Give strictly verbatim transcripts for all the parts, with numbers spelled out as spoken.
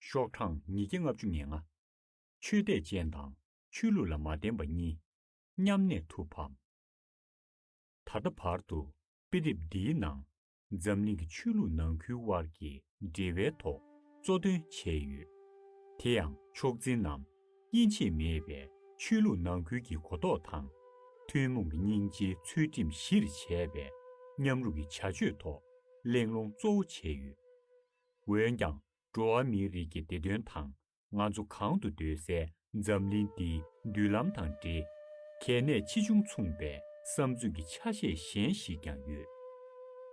ཤོག་གྲངས་ཉིས་བརྒྱ་ལྔ་བཅུ་ང་ལྔ། ཆོས་དད་ཅན་དང་ཆོས་ལུགས་ལ་མ་བརྟེན་པ་གཉིས་མཉམ་གནས་ཐུབ་བམ། ད་ལྟ་བར་དུ་དཔེ་དེབ་འདིའི་ནང་འཛམ་གླིང་གི་ཆོས་ལུགས་ནང་ཁུལ་དབར་གྱི་འབྲེལ་བའི་ཐོག་གཙོ་འདོན་བྱས་ཡོད། དེ་ཡང་ཕྱོགས་འཛིན་ནམ་དབྱེ་འབྱེད་མེད་པའི་ཆོས་ལུགས་ནང་ཁུལ་གྱི་གོ་རྟོགས་དང་། ཐུན་མོང་གི་སྙིང་རྗེའི་ཚུལ་ཁྲིམས་གཞིར་བྱས་པའི་མཉམ་རུབ་ཀྱི་བྱ་སྤྱོད་ཐོག་གླེང་སློང་གཙོ་བོ་བྱས་ཡོད། འོན་ཀྱང་། འགྲོ་བ་མིའི་རིགས་ཀྱི་བདེ་དོན་དང་ང་ཚོ་གང་དུ་སྡོད་སའི་འཛམ་གླིང་འདིའི་མདུན་ལམ་དང་འབྲེལ། གལ་གནད་ཆེ་ཆུང་མཚུངས་པའི་བསམ་ཚུལ་གྱི་ཆ་ཤས་གཞན་ཞིག་ཀྱང་ཡོད།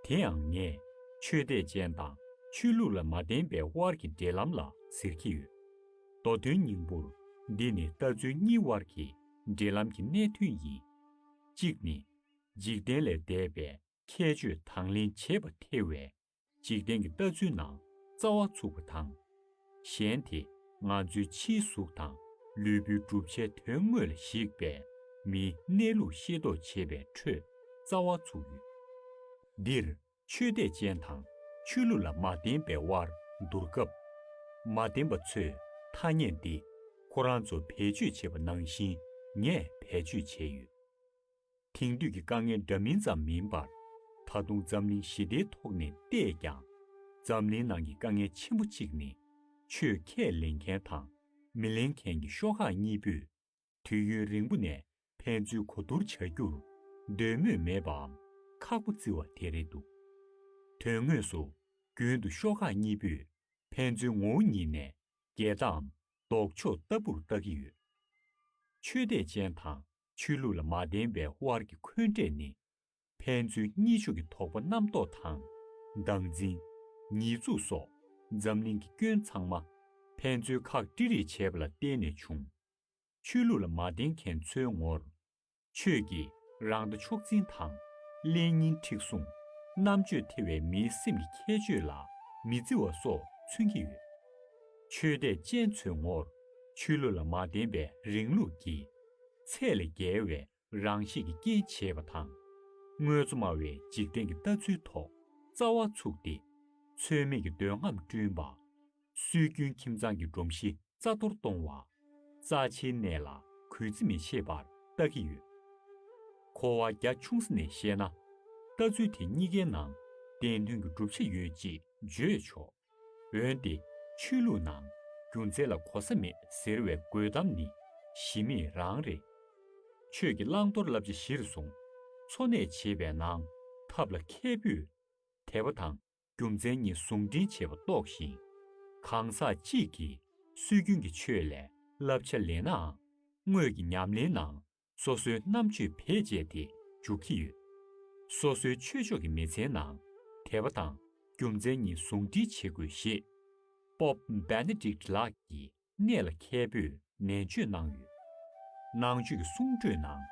དེ་ཡང་ངས་ཆོས་དད་ཅན་དང་ཆོས་ལུགས་ལ་མ་བརྟེན་པའི་དབར་གྱི་འབྲེལ་ལམ་ལ་ཟེར་གྱི་ཡོད། མདོ་དོན་སྙིང་པོར་འདི་ནི་ལྟ་ཚུལ་གཉིས་དབར་གྱི་འབྲེལ་ལམ་གྱི་གནད་དོན་ཡིན། གཅིག་ནི། འཇིག་རྟེན་ལས་འདས་པའི་ཁྱད་ཆོས་དང་ལེན་བྱེད་པར་ཐལ་བའི་འཇིག་རྟེན་གྱི་ལྟ་ཚུལ་ནང་རྩ་བ་ཚུགས་པ་དང་། གཞན་དེ་ང་ཚོའི་ཕྱིའི་གཟུགས་དང་ལུས་པོའི་གྲུབ་ཆའི་དོན་དངོས་ལ་གཞིགས་པའི་མིའི་གནས་ལུགས་ཤེས་རྟོགས་བྱེད་པའི་ཁྲོད་རྩ་བ་ཚུགས་ཡོད། འདིར་ཆོས་དད་ཅན་དང་ཆོས་ལུགས་ལ་མ་བརྟེན་པའི་དབར་བསྡུར་སྐབས། མ་བརྟེན་པ་ཚོས་ཐ་སྙད་འདི་ཁོ་རང་ཚོ་བེད་སྤྱོད་བྱེད་པ་ནང་བཞིན་ངས་བེད་སྤྱོད་བྱས་ཡོད། དེང་དུས་ཀྱི་དཀའ་ངལ་འདྲ་མིན་ཙམ་མིན་པར། ད་དུང་འཛམ་གླིང་ཞི་བདེའི་ཐོག་ནས་བལྟས་ཀྱང་། འཛམ་གླིང་ནང་གི་དཀའ་ངལ་ཆེན་པོ་གཅིག་ནི། ཆོས་ཁས་ལེན་མཁན་དང་མི་ལེན་མཁན་གྱི་ཤོག་ཁག་གཉིས་པོས། དུས་ཡུན་རིང་པོ་ནས་ཕན་ཚུན་གོ་བསྡུར་བྱ་རྒྱུར་འདོད་མོས་མེད་པའམ་ཁག་པོ་བརྩི་བ་དེ་རེད་འདུག། དོན་དངོས་སུ། རྒྱུན་དུ་ཤོག་ཁག་གཉིས་པོས་ཕན་ཚུན་ངོ་བོ་ཉིད་ནས་འགལ་ཟླའམ་ལྡོག་ཕྱོགས་ལྟ་བུར་ལྟ་གི་ཡོད། ཆོས་དད་ཅན་དང་ཆོས་ལུགས་ལ་མ་བརྟེན་པའི་དབར་གྱི་འཁོན་འགྲས་ནི། ཕན་ཚུན་གཉིས་ཕྱོགས་ཀྱི་དོགས་པ་རྣམ་རྟོག་དང་། སྡང་འཛིན། ཉེས་འཛུགས་སོགས་འཛམ་གླིང་གི་སྐྱོན་ཚང་མ་ཕན་ཚུན་ཁག་དཀྲི་རེས་བྱས་པ་ལ་བརྟེན་ནས་བྱུང་། ཆོས་ལུགས་ལ་མ་བརྟེན་མཁན་ཚོའི་ངོར། ཆོས་ཀྱིས་རང་ལྟ་མཆོག་འཛིན་དང་། གླེང་རྙིང་མཁྲེགས་བཟུང་། རྣམ་དཔྱོད་ཐེ་བའི་མིའི་སེམས་ཀྱི་ཁྱད་ཆོས་ལ་མི་བརྩི་བ་སོགས་མཚོན་གྱི་ཡོད། ཆོས་དད་ཅན་ཚོའི་ངོར། ཆོས་ལུགས་ལ་མ་བརྟེན་པའི་རིང་ལུགས་ཀྱིས། ཚད་ལས་བརྒལ་བའི་རང་གཤིས་ཀྱི་རྐྱེན་བྱས་པ་དང་། དངོས་གཙོ་སྨྲ་བའི་འཇིག་རྟེན་གྱི་ལྟ་ཚུལ་ཐོག་རྩ་བ་ཚུགས་ཏེ། ཚོད་མེད་ཀྱི་འདོད་རྔམ་བསྐྲུན་པ། སྲོལ་རྒྱུན་ཁྱིམ་ཚང་གི་སྒྲོམ་གཞི་རྩ་གཏོར་གཏོང་བ། རྩ་ཆེའི་གནས་ལ་གུས་བརྩི་མི་བྱེད་པར་ལྟ་གི་ཡོད། གོ་བ་རྒྱ་ཆུང་ས་ནས་བཤད་ན། ལྟ་ཚུལ་དེ་གཉིས་ཀའི་ནང་བདེན་དོན་གྱི་གྲུབ་ཆ་ཡོད་ཅེས་བརྗོད་ཆོག། འོན་ཏེ་ཆོས་ལུགས་ནང་རྒྱུ་མཚན་ལ་གོ་ས་མེད་ཟེར་བའི་དགོད་གཏམ་ནི་གཞི་མེད་རང་རེད། ཆོས་ཀྱི་བླང་དོར་བསླབ་བྱ་གཞིར་བཟུང་འཚོ་གནས་བྱེད་པའི་ནང་ཐབས་ལ་མཁས་པོས་དད་པ་དང་རྒྱུ་མཚན་གཉིས་ཟུང་འབྲེལ་བྱེད་པ་རྟོགས་ཤིང་། གང་ཟག་གཅིག་གིས་སྲོལ་རྒྱུན་གྱི་ཆོས་ལས་བསླབ་བྱ་ལེན་ནའང་དངོས་ཀྱི་ཉམས་ལེན་ནང་། སོ་སོའི་རྣམ་དཔྱོད་བེད་སྤྱད་དེ་འཇུག་གི་ཡོད། སོ་སོའི་ཆོས་ཕྱོགས་ཀྱི་མི་ཚེའི་ནང་དད་པ་དང་རྒྱུ་མཚན་གཉིས་ཟུང་འབྲེལ་བྱེད་དགོས་ཞེས་Pope Benedict ལགས་ཀྱིས་གནད་ལ་འཁེལ་པོས་ནན་བརྗོད་གནང་ཡོད། ནང་ཆོས་ཀྱི་གསུང་སྒྲོས་ནང་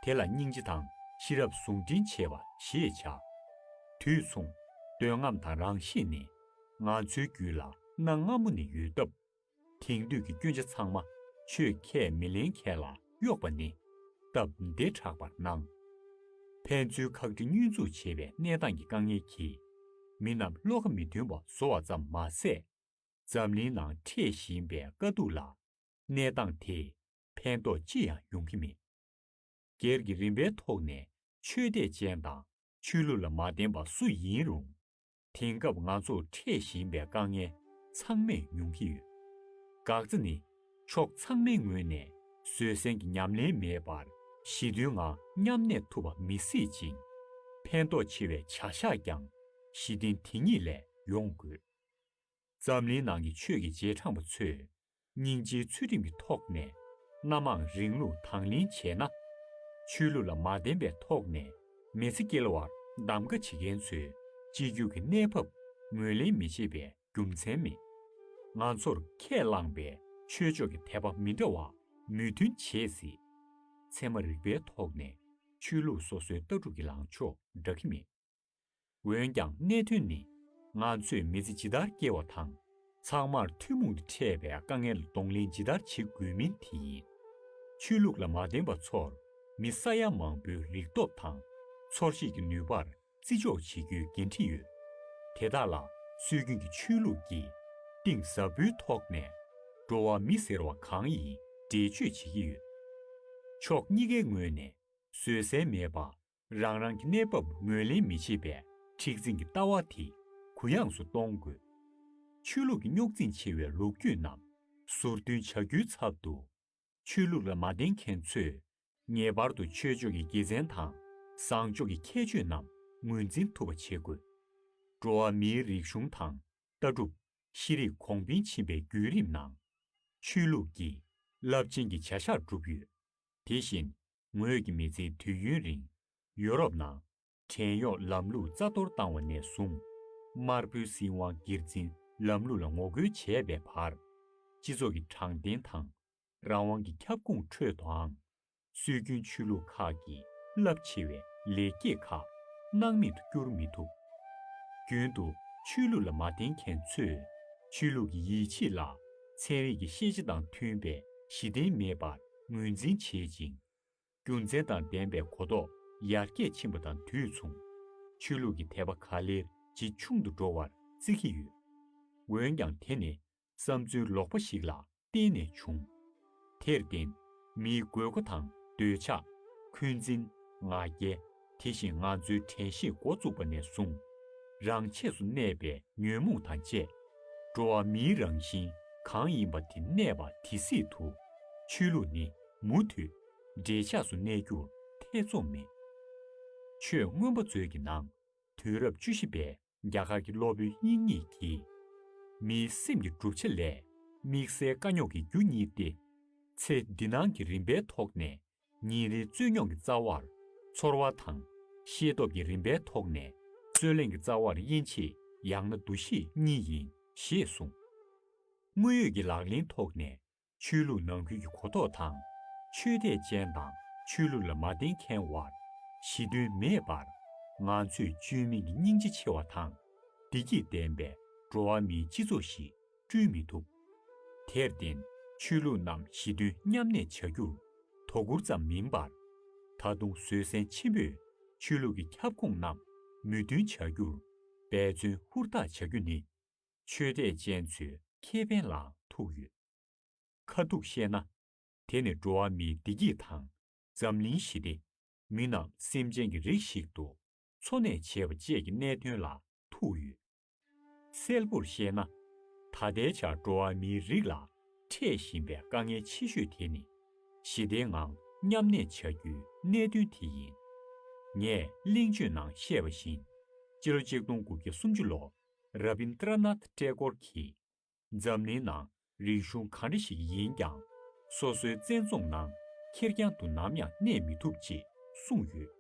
དེ་ལ་སྙིང་རྗེ་དང་ཤེས་རབ་ཟུང་འབྲེལ་བྱེད་པ་ཞེས་བྱ། དུས་མཚུངས་འདོད་རྔམ་དང་རང་གཤིས་ནི་ང་ཚོའི་རྒྱུད་ལ་གནའ་སྔ་མོ་ནས་ཡོད་སྟབས། དེང་དུས་ཀྱི་སྐྱོན་ཆ་ཚང་མ་ཆོས་ཁས་མི་ལེན་མཁན་ལ་གཡོགས་པ་ནི་སྟབས་བདེ་དྲགས་པར་སྣང་། ཕན་ཚུན་ཁག་དཀྲི་བསྙོན་འཛུགས་བྱེད་པའི་གནས་སྟངས་ཀྱི་དཀའ་ངལ་གྱིས་མི་རྣམས་བློ་ཁ་མི་མཐུན་པ་བཟོ་བ་ཙམ་མ་ཟད། འཛམ་གླིང་ནང་འཕྲད་བཞིན་པའི་དཀའ་སྡུག་ལ་གནས་སྟངས་དེས་ཕན་ཐོགས་ཅི་ཡང་ཡོང་གི་མེད། སྒེར་གྱི་རིམ་པའི་ཐོག་ནས་ཆོས་དད་ཅན་དང་ཆོས་ལུགས་ལ་མ་བརྟེན་པ་སུ་ཡིན་རུང་། དེང་སྐབས་ང་ཚོར་འཕྲད་བཞིན་པའི་དཀའ་ངལ་ཚང་མས་མྱོང་གི་ཡོད། འགག་རྩ་ནི་ཕྱོགས་ཚང་མའི་ངོས་ནས་བཟོད་བསྲན་གྱི་ཉམས་ལེན་མེད་པར་ཞི་མཐུན་ངང་མཉམ་གནས་ཐུབ་པ་མི་སྲིད་ཅིང་། ཕན་ཐོགས་ཆེ་བའི་བྱ་གཞག་ཀྱང་ཞི་བདེ་དེ་ཉིད་ལས་ཡོང་དགོས། འཛམ་གླིང་ནང་གི་ཆོས་ཀྱི་རྗེས་འབྲང་པ་ཚོས་སྙིང་རྗེའི་ཚུལ་ཁྲིམས་ཀྱི་ཐོག་ནས་སྣ་མང་རིང་ལུགས་དང་ལེན་བྱས་ན། ཆོས་ལུགས་ལ་མ་བརྟེན་པའི་ཐོག་ནས་མི་ཚེ་སྐྱེལ་བར་གདམ་ག་བྱེད་མཁན་ཚོའི་གཅིག་གྱུར་གྱི་གནས་བབ་ངོས་ལེན་མི་བྱེད་པའི་རྒྱུ་མཚན་མེད། ང་ཚོར་ཁས་བླངས་པའི་ཆོས་ཕྱོགས་ཀྱི་དད་པ་མི་འདྲ་བ་མོས་མཐུན་བྱེད་སྲིད། ཚད་མ་རིག་པའི་ཐོག་ནས་ཆོས་ལུགས་སོ་སོའི་ལྟ་གྲུབ་ཀྱི་ལངས་ཕྱོགས་འདྲ་གི་མེད། འོན་ཀྱང་གནད་དོན་ནི། ང་ཚོས་མི་ཚེ་ཇི་ལྟར་སྐྱེལ་བ་དང་། ཚང་མར་ཐུན་མོང་དུ་འཕྲད་པའི་དཀའ་ངལ་ལ་གདོང་ལེན་ཇི་ལྟར་བྱེད་དགོས་མིན་དེ་ཡིན། ཆོས་ལུགས་ལ་མ་བརྟེན་པ་ཚོར་མི་ས་ཡ་མང་པོའི་རིག་སྟོབས་དང་ཚོར་ཤེས་ཀྱི་ནུས་པར་བརྩི་འཇོག་བྱེད་རྒྱུའི་འགན་འཁྲི་ཡོད། དེ་དག་ལ་སྲོལ་རྒྱུན་གྱི་ཆོས་ལུགས་ཀྱིས་ གཏིང་ཟབ་པོའི་ཐོག་ནས་འགྲོ་བ་མི་ཟེར་བ་གང་ཡིན་འགྲེལ་བརྗོད་བྱེད་ཀྱི་ཡོད། ཕྱོགས་གཉིས་ཀའི་ངོས་ནས་བཟོད་བསྲན་མེད་པར་རང་རང་གི་གནས་བབ་ངོས་ལེན་མི་བྱེད་པའི་མཁྲེགས་འཛིན་གྱི་ལྟ་བ་དེ་གུ་ཡངས་སུ་གཏོང་དགོས། ཆོས་ལུགས་ཀྱི་རྙོག་འཛིང་ཆེ་བའི་ལོ་རྒྱུས་རྣམས་ཟུར་འདོན་བྱ་རྒྱུའི་ཚབ་ཏུ། ཆོས་ལུགས་ལ་མ་བརྟེན་མཁན་ཚོས་ངེས་པར་དུ་ཆོས་ཕྱོགས་ཀྱི་དགེ་མཚན་དང་བཟང་ཕྱོགས་ཀྱི་ཁྱད་ཆོས་རྣམས་ངོས་འཛིན་ཐུབ་པ་བྱེད་དགོས། འགྲོ་བ་མིའི་རིག་གཞུང་དང་ལྟ་གྲུབ། ཤེས་རིག་གོང་འཕེལ་ཕྱིན་པའི་བརྒྱུད་རིམ་ནང་། ཆོས་ལུགས་ཀྱིས་རླབས་ཆེན་གྱི་བྱ་གཞག་བསྒྲུབས་ཡོད། དེ་བཞིན་ངོས་ཀྱི་མི་ཚེའི་དུས་ཡུན་རིང་ཡོ་རོབ་ནང་བྲན་གཡོག་ལམ་ལུགས་རྩ་གཏོར་བཏང་བ་ནས་བཟུང་། དམར་པོའི་སྲིད་དབང་སྒེར་འཛིན་ལམ་ལུགས་ལ་ངོ་རྒོལ་བྱས་པའི་བར། སྤྱི་ཚོགས་ཀྱི་དྲང་བདེན་དང་རང་དབང་གི་ཁྱབ་ཁོངས་ཁྲོད་དུའང་། སྲོལ་རྒྱུན་ཆོས་ལུགས་ཁག་གི་རླབས་ཆེ་བའི་ལེགས་སྐྱེས་ཁག་སྣང་མེད་དུ་བསྐྱུར་མི་ཐུབ། རྒྱུན་དུ་ཆོས་ལུགས་ལ་མ་བརྟེན་མཁན་ཚོས་ཆོས་ལུགས་ཀྱི་ཡིད་ཆེས་ལ་ཚན་རིག་གི་ཤེས་བྱ་དང་མཐུན་པའི་གཞི་རྟེན་མེད་པར་ངོས་འཛིན་བྱེད་ཅིང་། རྒྱུ་མཚན་དང་ལྡན་པའི་གོ་རྟོགས་ཡར་རྒྱས་ཕྱིན་པ་དང་དུས་མཚུངས། ཆོས་ལུགས་ཀྱི་དད་པ་ག་ལེར་ཇེ་ཆུང་དུ་འགྲོ་བར་བརྩི་གི་ཡོད། འོན་ཀྱང་དེ་ནི་བསམ་ཚུལ་ལོག་པ་ཞིག་ལ་བརྟེན་ནས་བྱུང་། དེར་བརྟེན། མིའི་དགོས་མཁོ་དང་འདོད་ཆགས། འཁོན་འཛིན། ང་རྒྱལ། དེ་བཞིན་ང་ཚོའི་དྲན་ཤེས་འགོ་བཙུགས་པ་ནས་བཟུང་། རང་ཆས་སུ་གནས་པའི་ཉོན་མོངས་དང་བཅས། འགྲོ་བ་མིའི་རང་བཞིན་གང་ཡིན་པ་དེ་གནས་པ་དེ་སྲིད་དུ། ཆོས་ལུགས་ནི་མུ་མཐུད་འབྲེལ་ཆགས་སུ་གནས་རྒྱུར་ཐེ་ཚོམ་མེད། ཆོས་མངོན་པ་མཛོད་ཀྱི་ནང་དུས་རབས་བཅུ་བཞི་པའི་རྒྱ་གར་གྱི་སློབ་དཔོན་དབྱིག་གཉེན་གྱིས། མིའི་སེམས་ཀྱི་གྲུབ་ཆ་ལས་དམིགས་བསལ་དཀའ་རྙོག་གི་རྒྱུ་གཉིས་ཏེ། ཚེ་འདི་སྣང་གི་རིམ་པའི་ཐོག་ནས་ཉིན་རེའི་རྩོད་རྙོག་གི་རྩ་བར་ཚོར་བ་དང་། ཤེས་སྟོབས་ཀྱི་རིམ་པའི་ཐོག་ནས་རྩོད་གླེང་གི་རྩ་བར་དབྱེ་འབྱེད་ཡང་ན་འདུ་ཤེས་གཉིས་ཡིན་ཞེས་གསུངས། དངོས་ཡོད་ཀྱི་ལག་ལེན་ཐོག་ནས་ཆོས་ལུགས་ནང་ཁུལ་གྱི་གོ་རྟོགས་དང་། ཆོས་དད་ཅན་དང་ཆོས་ལུགས་ལ་མ་བརྟེན་མཁན་བར་གཞི་མཐུན་མེད་པར། ང་ཚོས་བཅོས་མིན་གྱི་སྙིང་རྗེ་ཆེ་བ་དང་། བདེ་སྐྱིད་ལྡན་པའི་འགྲོ་བ་མིའི་སྤྱི་ཚོགས་ཤིག་བསྐྲུན་མི་ཐུབ། དེར་བརྟེན། ཆོས་ལུགས་རྣམས་ཞི་མཐུན་མཉམ་གནས་བྱ་རྒྱུར་དོ་ཁུར་ཙམ་མིན་པར། ད་དུང་བཟོད་བསྲན་ཆེན་པོས་ཆོས་ལུགས་ཀྱི་ཁྱབ་ཁོངས་རྣམས་མོས་མཐུན་བྱ་རྒྱུར་འབད་བརྩོན་ཧུར་ཐག་བྱ་རྒྱུ་ནི། ཆོས་དད་ཅན་ཚོའི་ཁེ་ཕན་ལའང་ཐུག་ཡོད། ཁ་ཐུག་བཤད་ན། དེ་ནི་འགྲོ་བ་མིའི་བདེ་སྐྱིད་དང་འཛམ་གླིང་ཞི་བདེ། མི་རྣམས་སེམས་ཅན་གྱི་རིགས་ཤིག་ཏུ་འཚོ་གནས་བྱེད་པ་བཅས་ཀྱི་གནད་དོན་ལ་ཐུག་ཡོད། གསལ་པོར་བཤད་ན། ད་ལྟའི་ཆར་འགྲོ་བ་མིའི་རིགས་ལ་འཕྲད་བཞིན་པའི་དཀའ་ངལ་ཆེ་ཤོས་དེ་ནི། ཞི་བདེའི་ངང་མཉམ་གནས་བྱ་རྒྱུའི་གནད་དོན་དེ་ཡིན། ངས་གླེང་བརྗོད་ནང་བཤད་པ་བཞིན། སྤྱི་ལོ་གཅིག་སྟོང་དགུ་བརྒྱ་སུམ་ཅུ་ལོར་ར་བིན་དྲ་ནཱཐ་ཀྲེ་ཀོར་གྱིས། འཛམ་གླིང་ནང་རིག་གཞུང་ག་འདྲ་ཞིག་ཡིན་ཀྱང་། སོ་སོའི་བཙན་རྫོང་ནང་ཁེར་རྐྱང་དུ་ནམ་ཡང་གནས་མི་ཐུབ་ཅེས་གསུངས་ཡོད།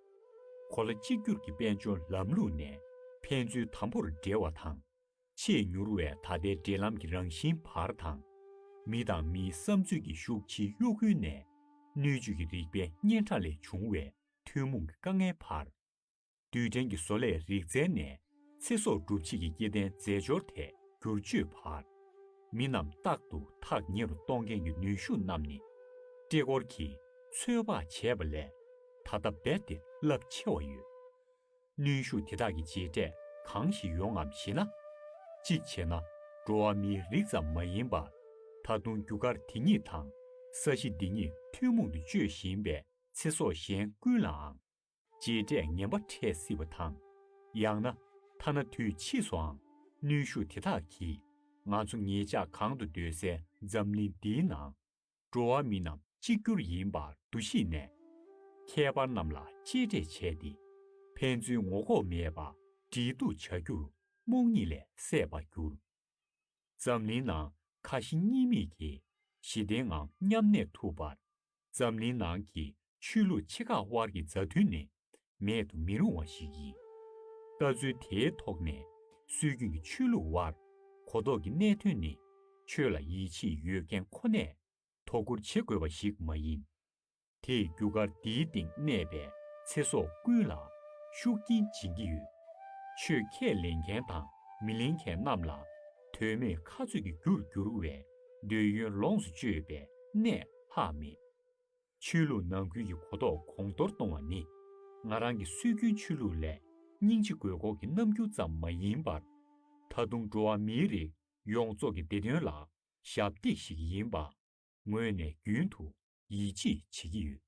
གོ་ལ་གཅིག་གྱུར་གྱི་དཔལ་འབྱོར་ལམ་ལུགས་ནས་ཕན་ཚུན་དམ་པོར་འབྲེལ་བ་དང་། ཆེས་མྱུར་བའི་ད་ལྟའི་འབྲེལ་ལམ་གྱི་རང་བཞིན་བར་དང་། མི་དང་མིའི་བསམ་ཚུལ་གྱི་ཤུགས་ཆེའི་གཡོ་འགུལ་ནས། སྣོད་བཅུད་ཀྱི་རིག་པའི་སྙན་གྲགས་ལས་བྱུང་བའི་ཐུན་མོང་གི་དཀའ་ངལ་བར། རྡུལ་ཕྲན་གྱི་བཟོ་ལས་རིག་རྩལ་ནས་ཚེ་སྲོག་སྒྲུབ་བྱེད་ཀྱི་སྐྱེ་ལྡན་རྫས་སྦྱོར་ཐད་བསྒྱུར་བཅོས་བར། མི་རྣམས་རྟག་ཏུ་ཐག་ཉེ་རུ་གཏོང་མཁན་གྱི་ནུས་ཤུགས་རྣམས་ནི། ཀྲེ་ཀོར་གྱིས་ཚོད་དཔག་བྱས་པ་ལས་ད་ལྟ་རྦད་དེ་རླབས་ཆེ་བ་ཡོད། ནུས་ཤུགས་དེ་དག་གི་རྗེས་འབྲས་གང་ཞིག་ཡོང་ངམ་ཞེ་ན། གཅིག་བྱས་ན། འགྲོ་བ་མིའི་རིགས་ཙམ་མ་ཡིན་པར། ད་དུང་རྒྱུ་སྐར་དེ་ཉིད་དང་ས་གཞི་འདི་ཉིད་ཐུན་མོང་དུ་སྤྱོད་བཞིན་པའི་ཚེ་སྲོག་གཞན་ཀུན་ལའང་། རྗེས་འབྲས་ངན་པ་འཕྲད་སྲིད་པ་དང་། ཡང་ན། ཐ་ན་དུས་ཕྱིས་སུའང་ནུས་ཤུགས་དེ་དག་གིས་ང་ཚོ་ངེད་ཅག་གང་དུ་སྡོད་སའི་འཛམ་གླིང་འདིའི་ནང་། འགྲོ་བ་མི་རྣམས་གཅིག་གྱུར་ཡིན་པར་འདུ་ཤེས་ནས། ཁྱད་པར་རྣམས་ལ་གཅེས་སྤྲས་བྱས་ཏེ། ཕན་ཚུན་ངོ་ལྐོག་མེད་པར་འབྲེལ་གཏུག་བྱ་རྒྱུར་རྨོངས་གཉིད་ལས་སད་པར་འགྱུར། འཛམ་གླིང་ནང་ཁ་ཞེ་གཉིས་མེད་ཀྱིས་ཞི་བདེའི་ངང་མཉམ་གནས་ཐུབ་པར། འཛམ་གླིང་ནང་གི་ཆོས་ལུགས་ཆེ་ཁག་དབར་གྱི་མཛའ་མཐུན་ནི་མེད་དུ་མི་རུང་བ་ཞིག་ཡིན། ལྟ་ཚུལ་དེའི་ཐོག་ནས་སྲོལ་རྒྱུན་གྱི་ཆོས་ལུགས་དབར་གོ་རྟོགས་ཀྱི་གནད་དོན་ནི། ཆོས་ལ་ཡིད་ཆེས་ཡོད་མཁན་ཁོ་ནས་དོ་ཁུར་བྱེད་དགོས་པ་ཞིག་མ་ཡིན། དེས་རྒྱུ་སྐར་འདིའི་སྟེང་གནས་པའི་ཚེ་སྲོག་ཀུན་ལ་ཤུགས་རྐྱེན་སྦྱིན་གྱི་ཡོད། ཆོས་ཁས་ལེན་མཁན་དང་མི་ལེན་མཁན་རྣམས་ལ་དོན་མེད་ཁ་རྩོད་ཀྱི་རྒྱུར་གྱུར་བའི་འདོད་ཡོན་ལོངས་སུ་སྤྱོད་པའི་གནས་ལྷག་མེད། ཆོས་ལུགས་ནང་ཁུལ་གྱི་གོ་རྟོགས་གོང་མཐོར་གཏོང་བ་ནི། ང་རང་གི་སྲོལ་རྒྱུན་ཆོས་ལུགས་ལས་སྙིང་རྗེ་དགོས་མཁོ་གི་རྣམ་འགྱུར་ཙམ་མ་ཡིན་པར། ད་དུང་འགྲོ་བ་མིའི་རིགས་ ཡོངས་རྫོགས་ཀྱི་བདེ་དོན་ལ་ཞབས་འདེགས་ཤིག་ཡིན་པ་ངོས་ནས་རྒྱུན་དུ་ཡིད་ཆེས་བྱེད་ཀྱི་ཡོད།